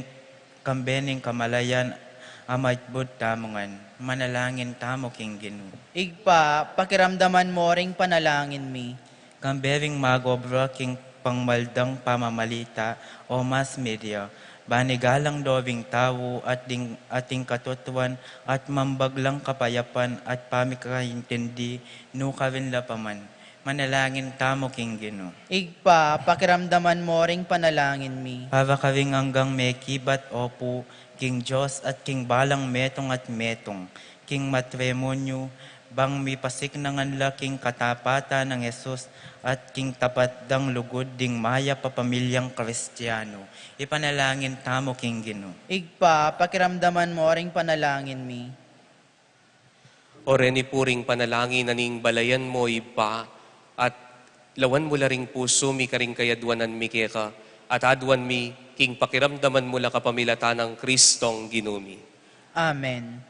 kambe ning kamalayan, amat bud tamu ngan. Manalangin tamu king Ginu. Ibpa, pakiramdaman mo ring panalangin mi. Kambe ring magobra king pangmaldang pamamalita o mass media, ban igalang do ring tau at ding, at ding katutuan at mambaglang kapayapan at pamikaintindi, nu karin la pa man. Manalangin tamu king Ginu. Ibpa, pakiramdaman mo ring panalangin mi. Para karing anggang mekibat, o pu, king Dios at king balang metung at metung, king matrimonyu, bang mipasiknangan la king katapatan nang Jesus at king tapat dang lugud ding mayap a pamilyang Kristiano. Ipanalangin tamu king Ginu. Ibpa, pakiramdaman mo ring panalangin mi. O Reni pu ring panalangin a ning balayan mo, Ibpa, at lawan mu la ring pusu mi karing kayaduanan mi keka, at aduan mi king pakiramdaman mu la kapamilatan nang Kristong Ginu mi. Amen.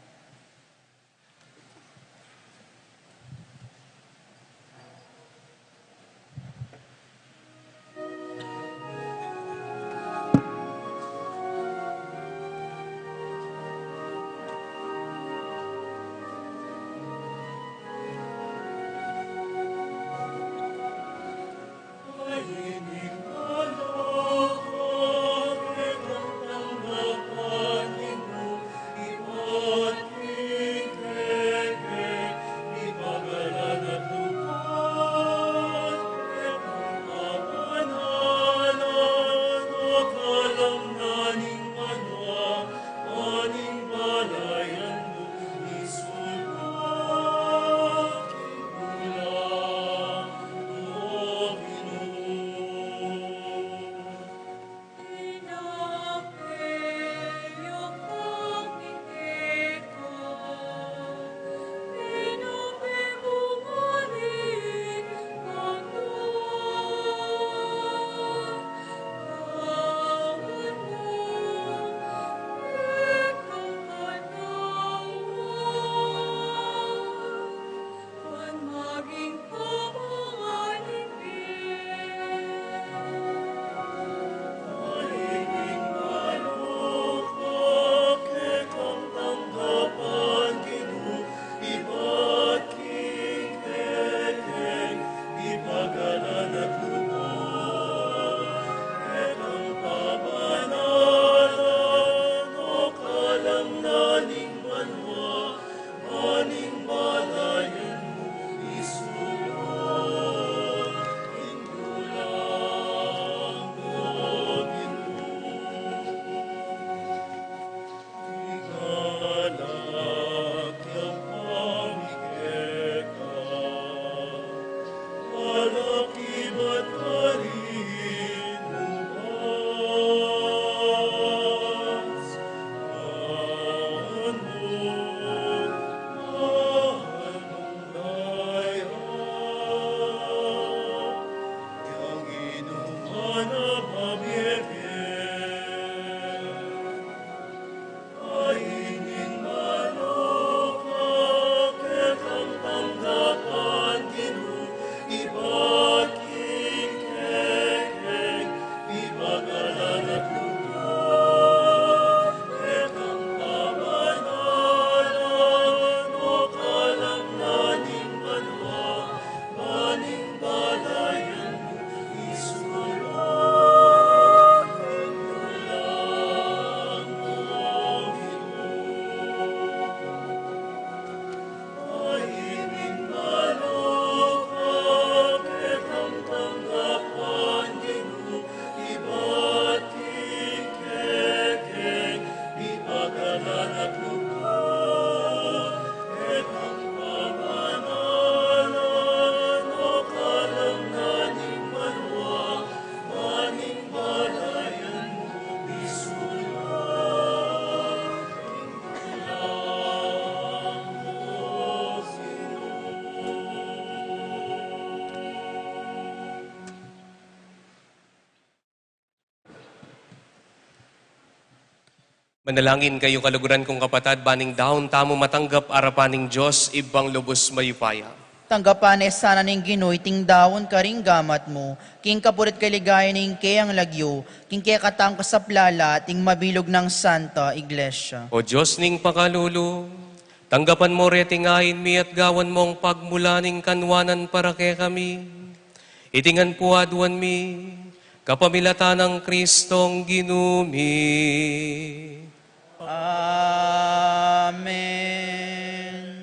Manalangin kayu, kaluguran kung kapatad, ban ing daun tamu matanggap arapan ning Dios Ibpang lubus mayupaya. Tanggapan ne sana ning Ginu iting daun karing gamat mu, king kapurian at kaligayan ning keyang lagyu, king kekatamung kasaplalan at ing mabilug nang Santa Iglesia. O Dios ning pakalulu, tanggapan mu reting ain mi at gawan mung pagmulan ning kanwanan para kekami. Iti ngan pu aduan mi, kapamilatan nang Kristong Ginu mi. Amen.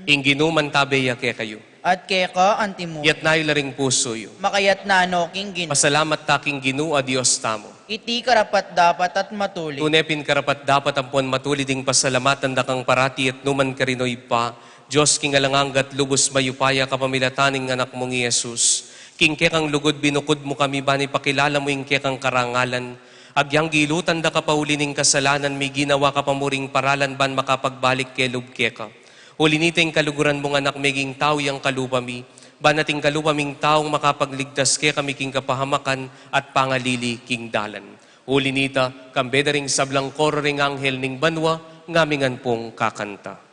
Ing Ginu mantabe ya kekayu. At keka antimu. Itas yu la ring pusu yu. Makaitas no king Ginu. Pasalamat ta king Ginu a Dios tamu. Iti karapat-dapat at matulid. Tune pin karapat-dapat ampon matulid ing pasalamatan da kang parati at nukarin man, O Ibpa, Dios king alang angga at lubus mayupaya, kapamilatan ning Anak mung i Jesus. King kekang lugud binukud mu kami ban ipakilala mu ing kekang karangalan. Agyang gilutan da ka pauli ning kasalanan mi, ginawa ka pa mu ring paralan ban makapagbalik kelub keka. Uli nita ing kaluguran mung Anak meging tau yang kalupa mi, ban ating kalupa ming taung makapagligtas kekami king kapahamakan at pangalili king dalan. Uli nita, kambe da ring sablang koro ring anghel ning banua, ngamingan pung kakanta.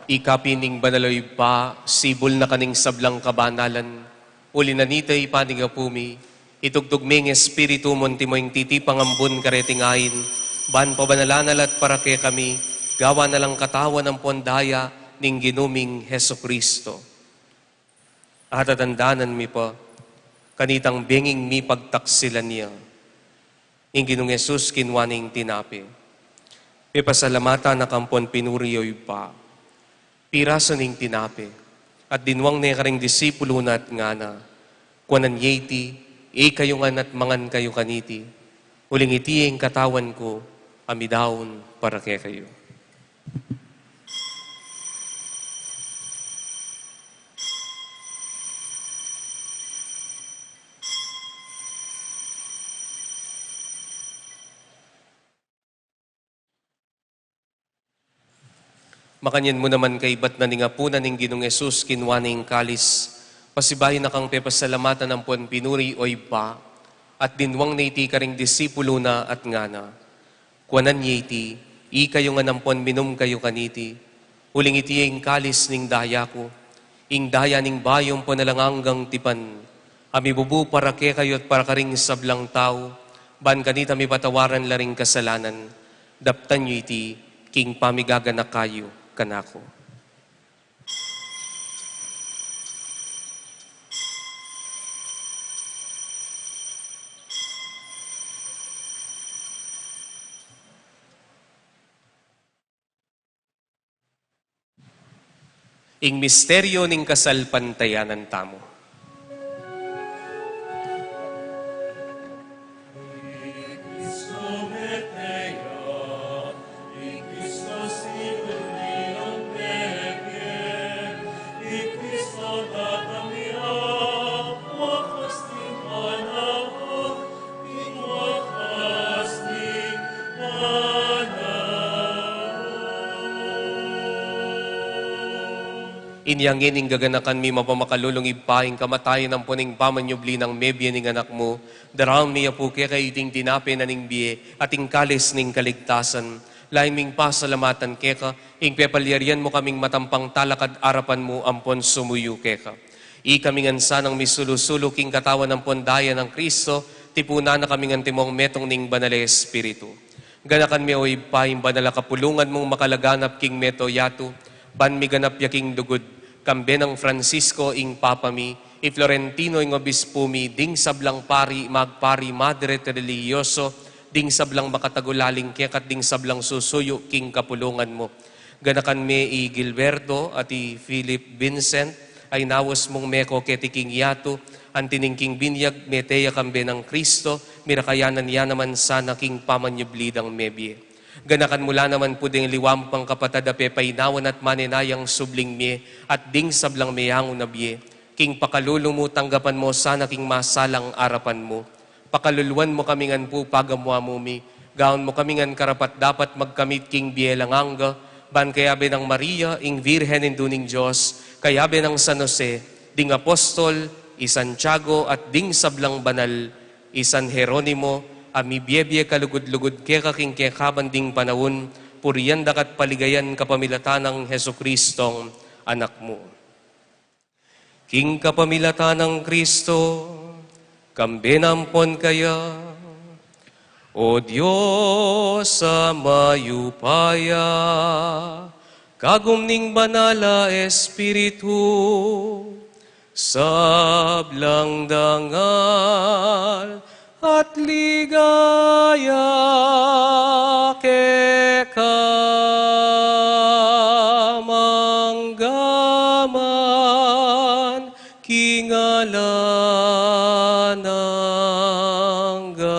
Ika pin ing banal, O Ibpa, sibul na ka ning sablang kabanalan, uli na nita ipanyawad mi, itugtug me ing Espiritu mu, antimo ing titipang ambun kareting ain, ban pabanalan na la at para kekami, gawan na lang katawan ampon daya ning Ginu ming Jesucristo. Atatandanan mi pa, kanitang benging mipagtaksilan ya, ing Ginung Jesus kinua ne ing tinape. Pepasalamatan na ka ampon pinuri, O Ibpa. Pirasan ne ing tinape, at dinwang ne karing disipulu na at ngana, kuanan ye iti, ikayu ngan at mangan kayu kaniti, uling iti ing katawan ku, a midaun para kekayu. Makanyan mu naman kaibat na ning apunan ning Ginung Jesus, kinua ne ing kalis, pasibayu na kang pepasalamatan ampon pinuri, O Ibpa, at dinwang ne iti karing disipulu na at ngana, kuanan ye iti, ikayu ngan ampon minum kayu kaniti, uling iti ing kalis ning daya ku, ing daya ning bayu ampon alang anggang tipan, a mibubu para kekayu at para karing sablang tau, ban kanita mipatawaran la ring kasalanan. Daptan yu iti king pamigaganaka yu kanaku. Ing misteryo ning kasalpantayanan tamu. Inya ngeni, gaganakan mi mapamakalulung Ibpa, ing kamatayan ampon ing pamanyubli nang mebie ning Anak mu, daraun mi ya pu keka iting tinape na ning bie at ing kalis ning kaligtasan. Lain ming pasalamatan keka ing pepalyarian mu kaming matampang talakad arapan mu ampon sumuyu keka. Ikami ngan sanang misulu-sulu king katawan ampon daya nang Kristo, tipunan na kami ngan timong metung ning Banal a Espiritu. Ganakan mi, o Ibpa, ing banal a kapulungan mung makalaganap king mabilug a yatu, ban miganap ya king lugud, kambe nang Francisco ing Papa mi, i Florentino ing Obispu mi, ding sablang pari, magpari, madre at relihiyoso, ding sablang makatagulaling keka at ding sablang susuyu king kapulungan mu. Ganakan me i Gilberto at i Philip Vincent a inaus mung meko keti king yatu, anti ning king binyag mete ya kambe nang Kristo, mirakayanan ya naman sana king pamanyubli dang mebie. Ganakan mu la naman pu deng liwa mu pang kapatad a pepainawan at manenayang subling mie, at ding sablang meangu na bie. King pakalulu mu, tanggapan mu sana king masalang arapan mu. Pakaluluan mu kami ngan pu pagamu-amu mi, gawan mu kami ngan karapat-dapat magkamit king bie alang angga, ban kayabe nang Maria, ing Virgen Indu ning Dios, kayabe nang San Jose, ding apostol, i Santiago, at ding sablang banal, i San Jeronimo, a mibiebie kalugud-lugud keka king kekaban ding panaun, purian da ka at paligayan kapamilatan nang Jesucristong Anak mu. King kapamilatan nang Kristo, kambe na ampon kaya, O Dios a mayupaya, kagum ning Banal a Espiritu, sablang dangal at ligaya keka mangga man king alang angga.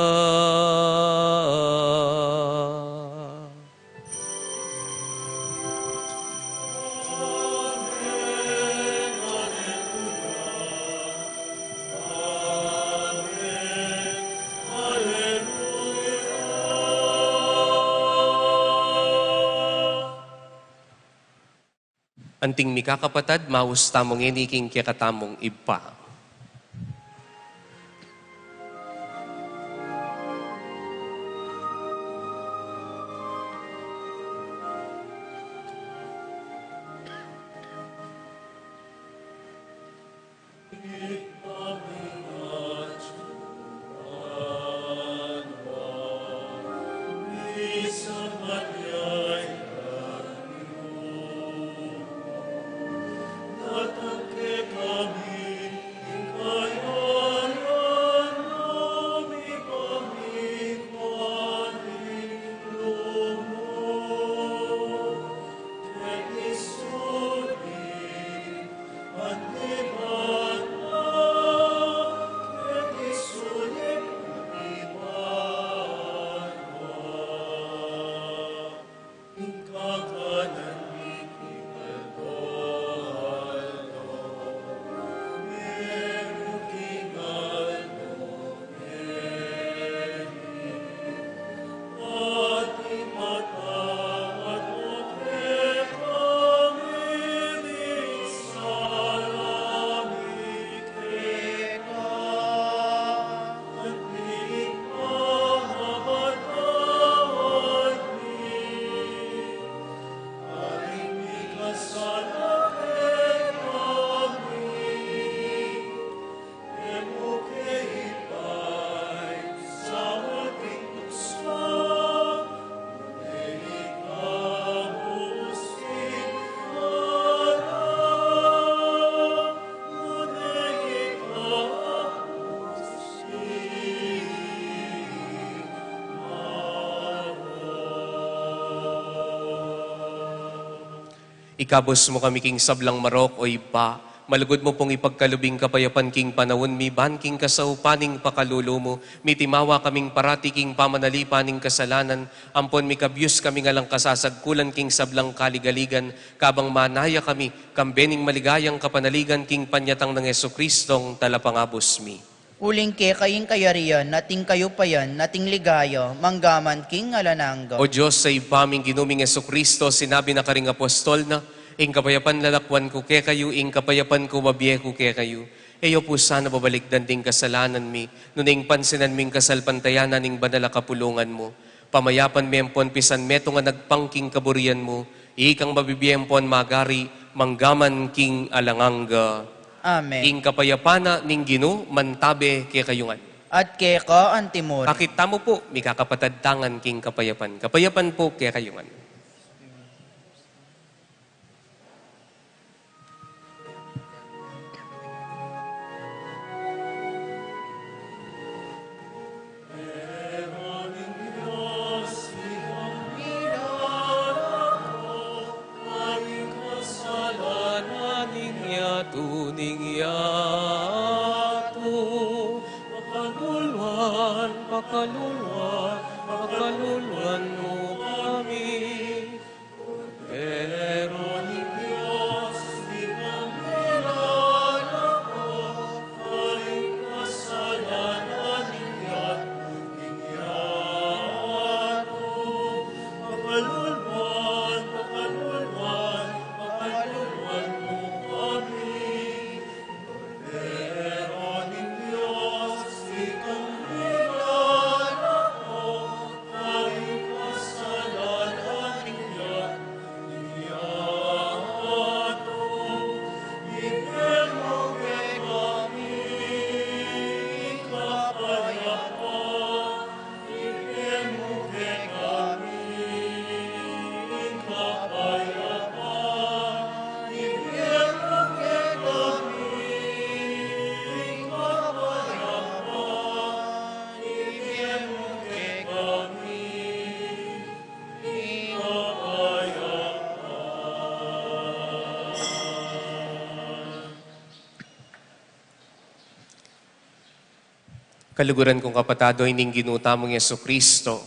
Anting mikakapatad, maus tamu ngeni king kekatamung Ibpa. Ikabus mu kami king sablang marok, o Ibpa. Malugud mu pung ipagkalub ing kapayapan king panaun mi, ban king kasaupan ning pakalulu mu, mitimawa kaming parati king pamanalipan ning kasalanan, ampon mikabyus kaming alang kasasagkulan king sablang kaligaligan, kabang manaya kami, kambe ning maligayang kapanaligan king panyatang nang Jesucristong Talapangabus mi. Uling keka ing kayarian, at ing kayupayan, at ing ligaya, manggaman king alang angga. O Dios, a Ibpa ming Ginu ming Jesucristo, sinabi na karing apostol na, "Ing kapayapan lalakwan ku kekayu, ing kapayapan ku babie ku kekayu." E yu pu sana babalikdan ding kasalanan mi, nune ing pansinan mi ing kasalpantayanan ning banal a kapulungan mu. Pamayapan me ampon pisan metung a nagpang king kaburian mu, ikang mabibie ampon magari, manggaman king alang angga. Amen. Ing kapayapan na ning Ginu mantabe kekayu ngan. At keka antimurin. Pakit tamu pu, mikakapatad tangan king kapayapan. Kapayapan pu kekayu ngan. Ning yatu, ning yatu, pakaluluan, pakaluluan, pakaluluan mu kami. Kordero ning Dios, di kami lalako, karing kasalanan ning yatu, ning yatu, pakaluluan, pakaluluan, pakaluluan mu kami. Kaluguran kung kapatad, o ining Ginu tamung Jesucristo,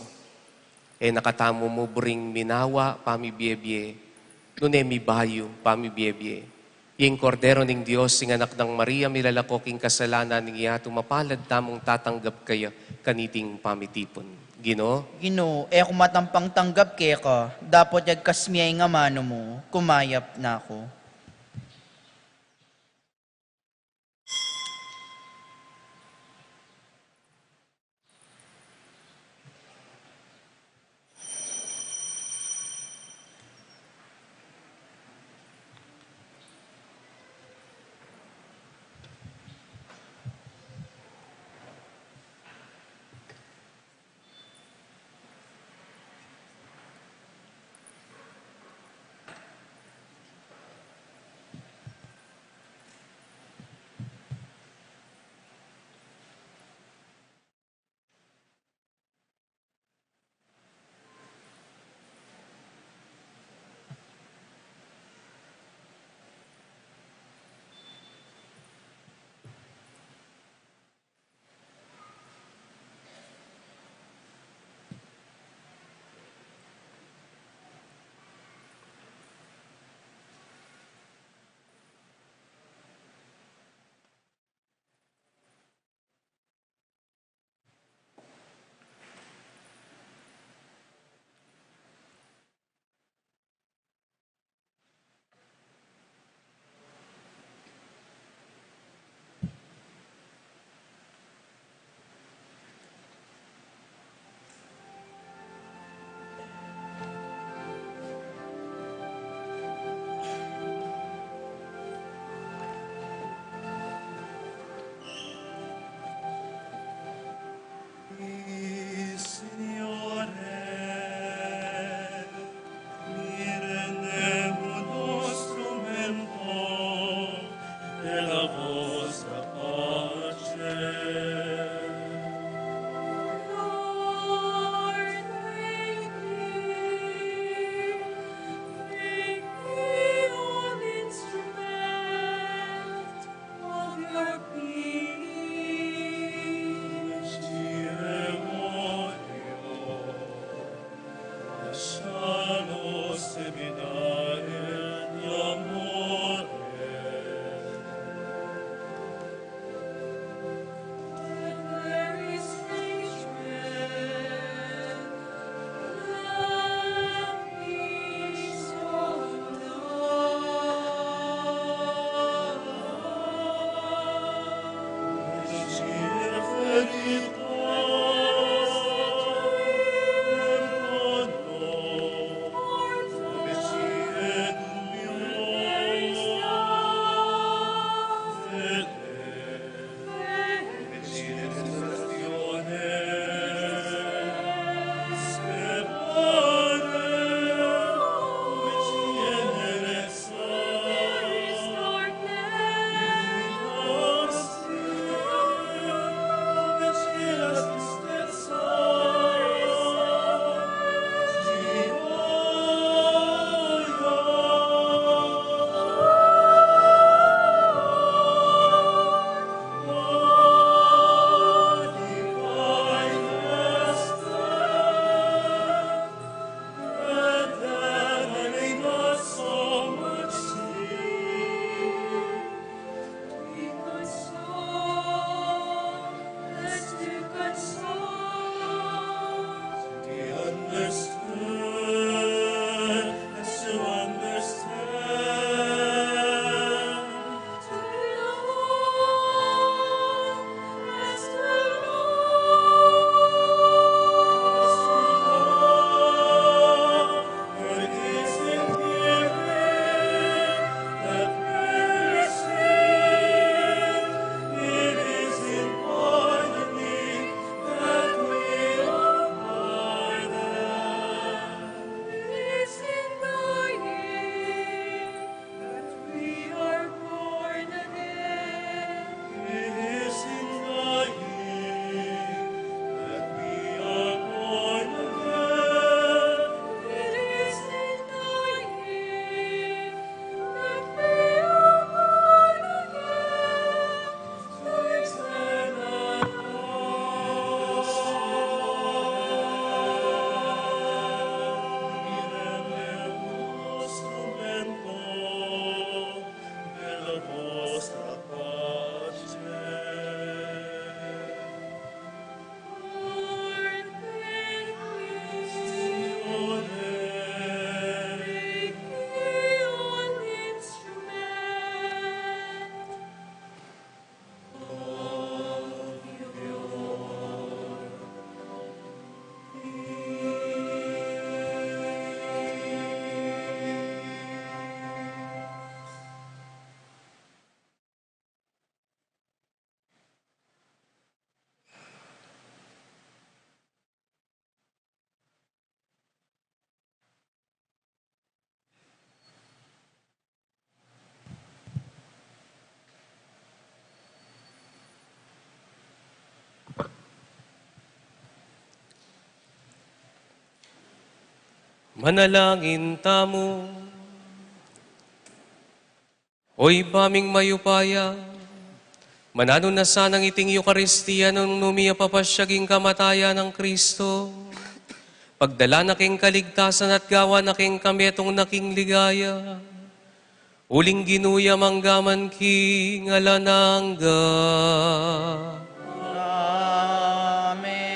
e na katamu muburing minawa pamibie-bie, nune mibayu pamibie-bie. Ing Kordero ning Dios, ing Anak nang Maria, milalako king kasalanan ning yatu, mapalad tamung tatanggap kaya kaniting pamitipun. Ginu. Ginu, e ku matampang tanggap keka, dapot yagkas me ing amanu mu, kumayap na ku. Manalangin tamu. O Ibpa ming mayupaya, mananu na sanang iting Eukaristia nung nu mi apapasya king kamatayan nang Kristo, pagdala na king kaligtasan at gawa na king kametung na king ligaya. Uling Ginu ya mangga man king alang angga. Amen.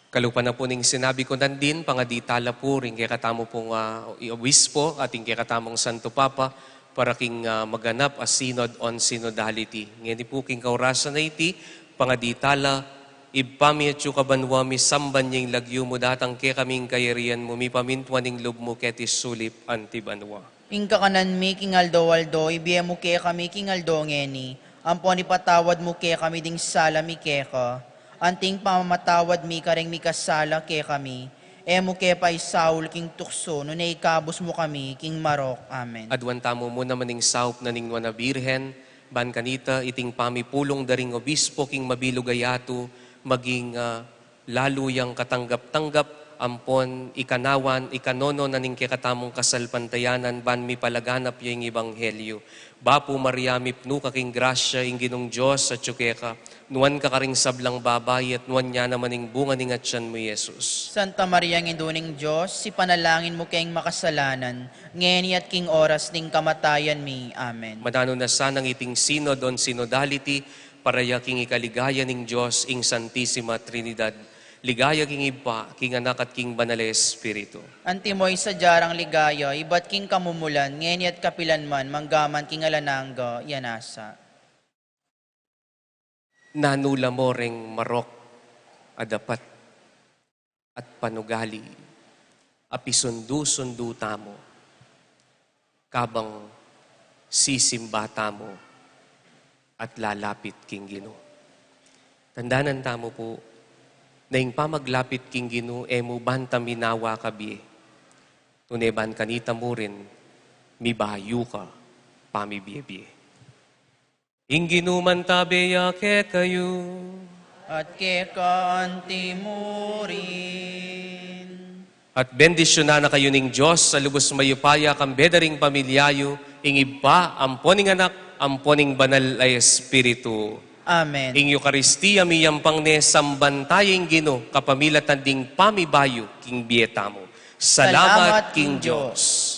Kalupa na pu ning sinabi ku nandin, pangadi tala pu ring kekatamu pung, ah, i-, obispo at ing kekatamung Santo Papa para king, ah, maganap a Synod on Synodality. Ngeni pu king kaurasan a iti, pangadi tala, Ibpa mi atsu ka banua, misamban ya ing lagyu mu, datang kekami ing kayarian mu, mipamintuan ing lub mu keti sulip anti banua. Ing kakanan mi king aldo-aldo, ibie mu kekami king aldo ngeni, ampon ipatawad mu kekami ding sala mi keka, anti ing pamamatawad mi karing mikasala kekami, e mu ke paisaul king tuksu, nune ikabus mu kami king marok. Amen. Aduan tamu mu naman ing saup na ning Nuan a Birhen, ban kanita iting pamipulung da ring obispo king mabilug a yatu, maging, ah, lalu yang katanggap-tanggap, ampon ikanawan, ikanono na ning kekatamung kasalpantayanan ban mipalaganap ya ing ebanghelyu. Bapu Maria, mipnu ka king grasya, ing Ginung Dios atsu keka, nuan ka karing sablang babai, at nuan ya naman ing bunga ning atian mu, Jesus. Santa Maria, Indu ning Dios, ipanalangin mu keng makasalanan, ngeni at king oras ning kamatayan mi. Amen. Mananu na sanang iting Synod on Synodality, para ya king ikaligaya ning Dios, ing Santisima Trinidad, ligaya king Ibpa, king Anak, at king Banal a Espiritu. Antimo ing sadya rang ligaya, ibat king kamumulan, ngeni at kapilan man, mangga man king alang angga, ya nasa. Nanu la mo reng marok a dapat at panugali a pisundu-sundu tamu, kabang sisimba tamu at lalapit king Ginu. Tandanan tamu pu, na ing pamaglapit king Ginu, e mu ban ta minawa kabie, nune ban kanita mu rin mibayu ka pamibie-bie. Ing Ginu mantabe ya kekayu. At keka anti mu rin. At bendisyunan na kayu ning Dios a lubus mayupaya, kambe da ring pamilya yu, ing Ibpa, ampo ning Anak, ampo ning Banal a Espiritu. Amen. Ing Eukaristia miyampang ne, samban taya ing Ginu kapamilatan ding pamibayu king bie tamu. Salamat king Dios.